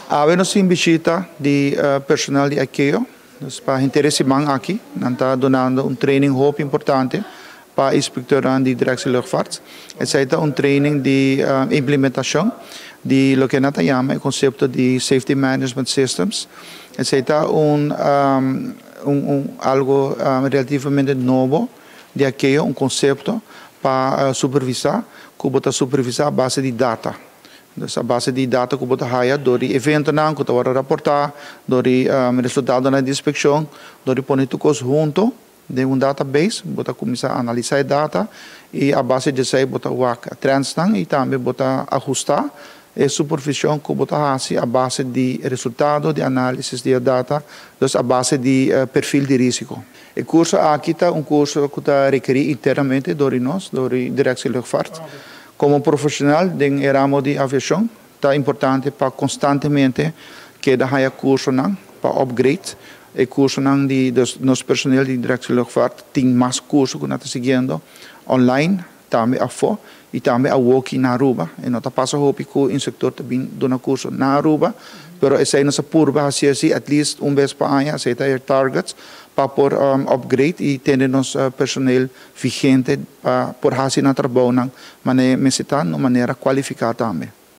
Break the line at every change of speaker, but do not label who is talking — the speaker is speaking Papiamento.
Awe nos tin bishita di personal di ICAO, dus pa henter e siman aki nan ta dunando un training hopi importante pa inspectornan di Directie Luchtvaart. Esey ta un training di implementacion di loke nan ta yama e concepto di Safety Management Systems. Esey ta un algo relativamente nobo di ICAO, un concepto pa supervisa, cu bo ta supervisa a base di data. Dus a base di data cu bo ta haya door di eventonan cu ta wordo raporta, door di resultadonan di inspeccion, door di pone tur cos hunto den un database, bo ta cuminsa analisa e data y a base di esey bo ta wak trendsnan y tambe bo ta ahusta e supervision cu bo ta haci a base di resultado di analisis di e data, dus a base di perfil di risico. E curso aki ta un curso cu ta rekeri internamente door di nos, door di Directie Luchtvaart. Como profesional den e ramo di aviacion, ta importante pa constantemente keda haya cursonan pa upgrade e cursonan di dus nos personeel di Directie Luchtvaart tin mas curso cu nan ta siguiendo online, tambe afo y tambe awoki na Aruba. E no ta pasa hopi cu instructor ta bin duna curso na Aruba, pero esey nos a purba haci asi at least un bes pa aña, esey ta e targets pa por upgrade y tene nos personeel vigente pa por haci nan trabounan manera mester ta, na un manera cualifica tambe.